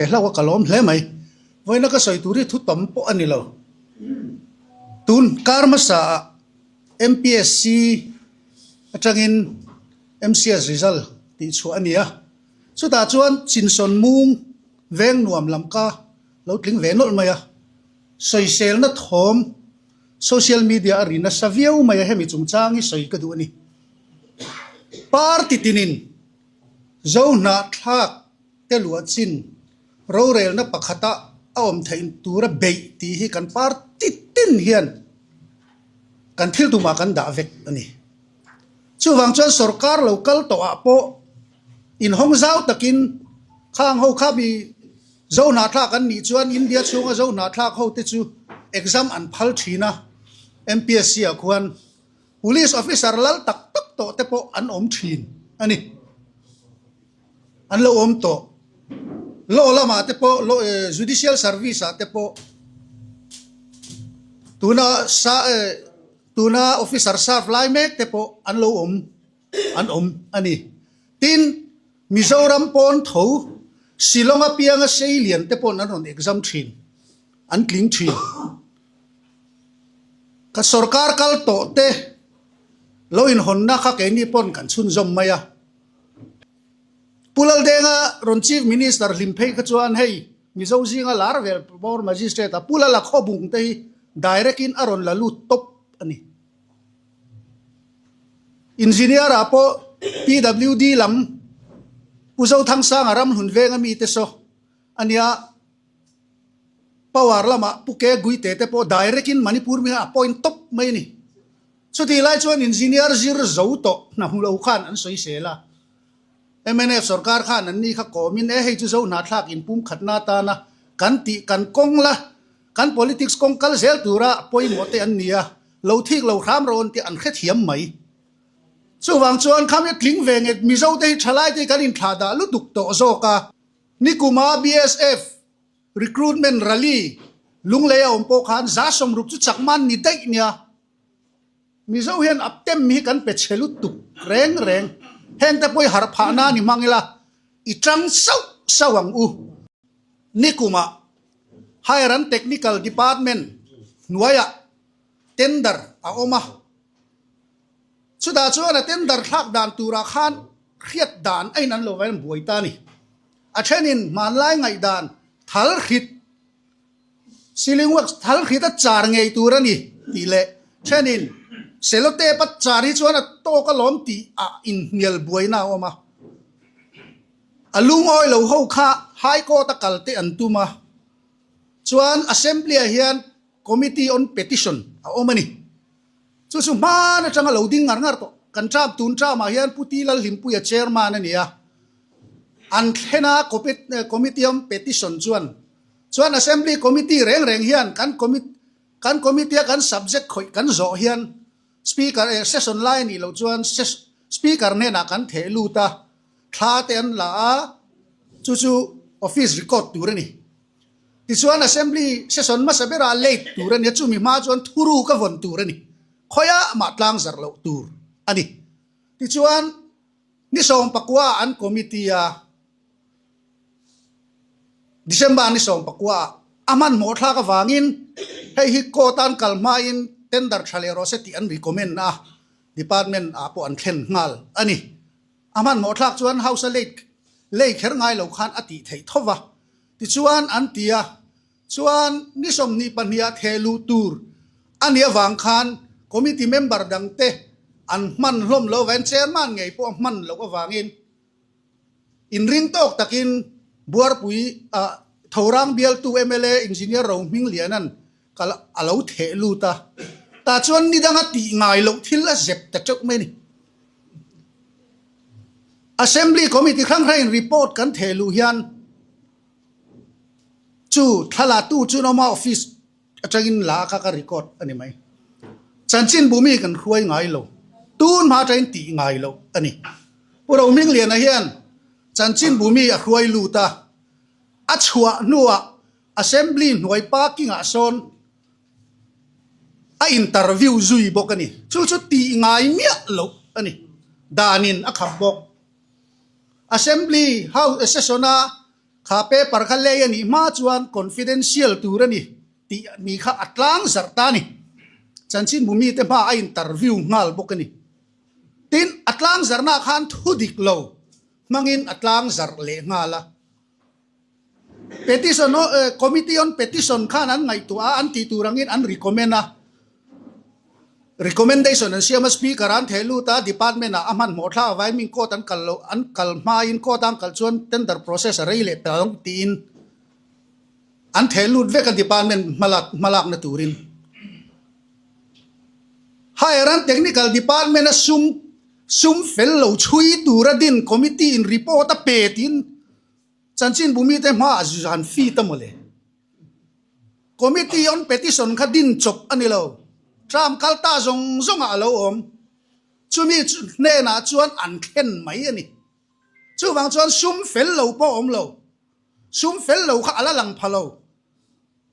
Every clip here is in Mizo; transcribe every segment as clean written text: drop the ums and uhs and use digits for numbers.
Hlauh a ka lawm hle mai. Vawiina ka sawi tur hi thu tam pawh a ni lo. Tun kar hmasa ah MPSC atangin MCS result tih chhuah a ni a. Chutah chuan Chinsawn mung veng nuam lam ka lo tling ve nawlh mai a. Sawiselna thawm social media a ri nasa viau mai a hemi chungchang hi sawi ka duh a ni. Party tinin Zohnahthlak te luah chin rorelna pakhata a awm theih tura beih tih hi kan party tin hian kan thil tumah kan dah vek a ni. Chuvang chuan sorkar lo kal tawhah pawh inhawng zau takin khang ho kha mi Zohnahthlak an nih chuan India chhunga Zohnahthlak ho te chu exam an phal thin a, MPSC ah khuan Police officer lal tak tak tawh te pawh an awm thin a ni. An lo awm tawh. Law lamah te pawh, law judicial service ah te pawh tuna sa tuna officer serve lai mek te pawh an lo awm an awm a ni. Tin, Mizoram pawn tho Shillong apianga Seilian te paw'n an rawn exam thin, an tling thin. Ka sorkar kal tawh te lo inhawnna kha keini pawn kan chhunzawm mai a. Pu Laldenga rawn Chief Minister hlim phei kha chuan hei Mizo zinga lar vel bawr Magistrate a Pu Lala Khawbung te hi direct in a rawn la lut tawp a ni. Engineer ah pawh PWD lam Pu Zothangsanga Ramhlun venga mite saw a nia. Power lamah Pu Ke Guite te pawh direct in Manipur mi a appoint tawp mai a ni. Chutih lai chuan engineer zir zo tawh hna hmu lo khan an sawi sel a. Mnf sorkar khan an ni kha kawmin e hei chu zo hnahthlak in pumkhatna atana kan tih kan kawng la kan politics kawng kal zel tura pawimawh te an ni a, lo thik lo hram rawn tih an hrethiam mai. Chuvang chuan khami tling ve nge Mizo te hi thalai te hi kan inthlah dah lutuk tawh zawk a. Nikuma BSF Recruitment rally Lunglei a awm pawh khan 160 chu chak man ni daih nia. Mizo hian aptem hi kan pe chhe lutuk reng reng. Heng te pawh i harh phah nan i hmang ila i tang sauh sauh ang u. Nikuma Higher and Technical Department hnuaiah tender a awm a. Chutah chuan a tender thlak dan turah khan hriat dan a inan lo vain buai ta a ni. A thenin hmanlai ngaihdan thal hrit, ceiling wax thal hrit a char ngei tur a ni tih leh thenin cellotape a char hi chuan a tawk alawm tih ah inhnial buaina a awm a. A lungawi lo ho kha High Court a kal te an tum a, chuan Assembly ah hian Committee on Petition a awm a ni. Chu chu hman atanga lo ding ngar ngar tawh. Kan term tun term ah hian Pu Ti Lalhlimpuia chairman a ni a. An thlen a committee on petition chuan chuan assembly committee reng reng hian kan kan committee a kan subject khawih kan zawh hian speaker eh session lai a nih loh chuan speaker hnenah kan theh lut a, thla te an la a, chu chu office record tur a ni. Tichuan Assembly session hmasa berah late tur a ni a, chumi hma chuan thuru ka vawn tur a ni. Khawiah mah tlang zarh loh tur a ni. Tichuan ni 14 ah an committee a, December ni 14 ah a hmanhmawh thlak avangin hei hi court a an kal hmain tender tha leh rawh se tih an recommend a, department ah pawh an thlen nghal a ni. A hmanhmawh thlak chuan House a late lei kher ngai lo khan a tih theih tho va. Tichuan an ti a, chuan ni 22 ah theh luh tur a nih avang khan committee member dangte an hman hlawm loh avangin chairman ngei pawh a hman loh avangin inring tawk takin Buarpui ah Thorang bialtu mla Engineer Rohmingliana'n kal a lo theh lut a, tah chuan ni danga tih ngai loh thil a zep ta teuh mai a ni. Assembly Committee hrang hrangin report kan theh luh hian chu thla tu chu Noma office atangin la kha ka record a ni mai. Chanchinbu mi kan hruai ngai lo, tun hma atangin tih ngai loh a ni. Pu Rohmingliana hian chanchinbu mi a hruai lut a, a chhuah hnuah Assembly hnuai parking ah sawn a interview zui bawk a ni. Chu chu tih ngai miah loh a ni. Danin a khap bawk. Assembly house session a. Kha paper kha lei a nih hma chuan confidential tur a ni tih ni kha a tlang zarh ta a ni. Chanchinbu mite hma a interview nghal bawk a ni. Tin, a tlang zarhna khan thu dik lo hmangin a tlang zarh leh nghal a. Petition Committee on Petition khan an ngaihtuah a, an tih tur angin an recommend a. Recommendation an siam a, Speaker an theh lut a, Department ah a hmanhmawh thlak avangin min court an kal loh, an kal hmain court a an kal chuan tender process a rei leh ta ang tiin an theh lut vek a Department hmalak hmalakna turin. Higher and Technical Department a sum sum fel lo chhui tura din committee in report a pe tiin Chanchinbu mite hmaah zan feet a mawle. Committee on Petition kha din chawp a ni lo. Term kal ta zawng zawngah a lo awm. Chumi hnenah chuan an thlen mai a ni. Chuvang chuan sum fel lo pawh a awm lo. Sum fel lo kha a la lang pha lo.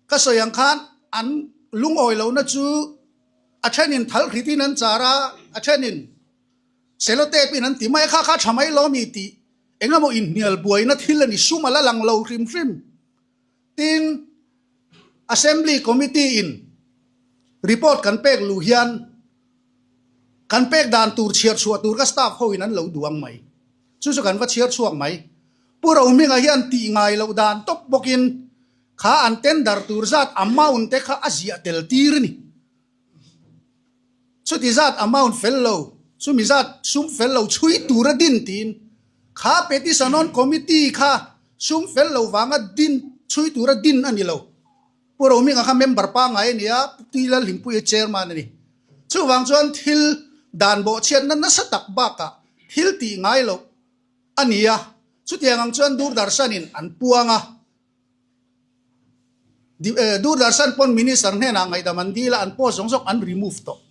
Ka sawi ang khan an lungawi lohna chu a thenin thal hritin an char a, a thenin Sellotape in an ti mai a, kha kha tha mai lo mi tih Engemaw inhnial buaina thil a ni sum a la lang lo hrim hrim. Tin, Assembly Committee in report kan pek luh hian kan pek dan tur chhiar chhuah tur ka staff ho in an lo duang mai. Chu chu kan va chhiar chhuak mai. Pu Rohminga hian tih ngai loh dan tawp bawkin kha an tender tur zat amount te kha a ziah tel tir a ni. Chuti zat amount fel lo, chumi zat sum fel lo chhui tura din tiin kha petition on committee kha sum fel lo vanga din chhui tura din a ni lo. Pu Rohminga kha member pangngai a ni a, Pu Lalhlimpuia chairman a ni. Chuvang chuan thil dan bawhchhiatna nasa tak bakah thil tih ngai loh a ni a, chutiang ang chuan Doordarshan-in an puang a. Doordarshan pawn Minister hnenah ngaihdam an dil a, an post zawng zawng an remove tawh.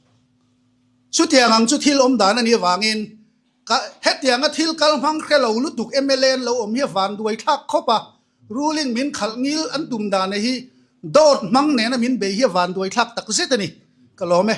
Chutiang ang chu thil awm dan a nih avangin ka hetianga thil kal hmang hre lo lutuk mla an lo awm hi a vanduai thlak khawp a, ruling min khalh ngil an tum dan hi dawt hmang nena min bei hi a vanduai thlak tak zet a ni. Ka lawm e.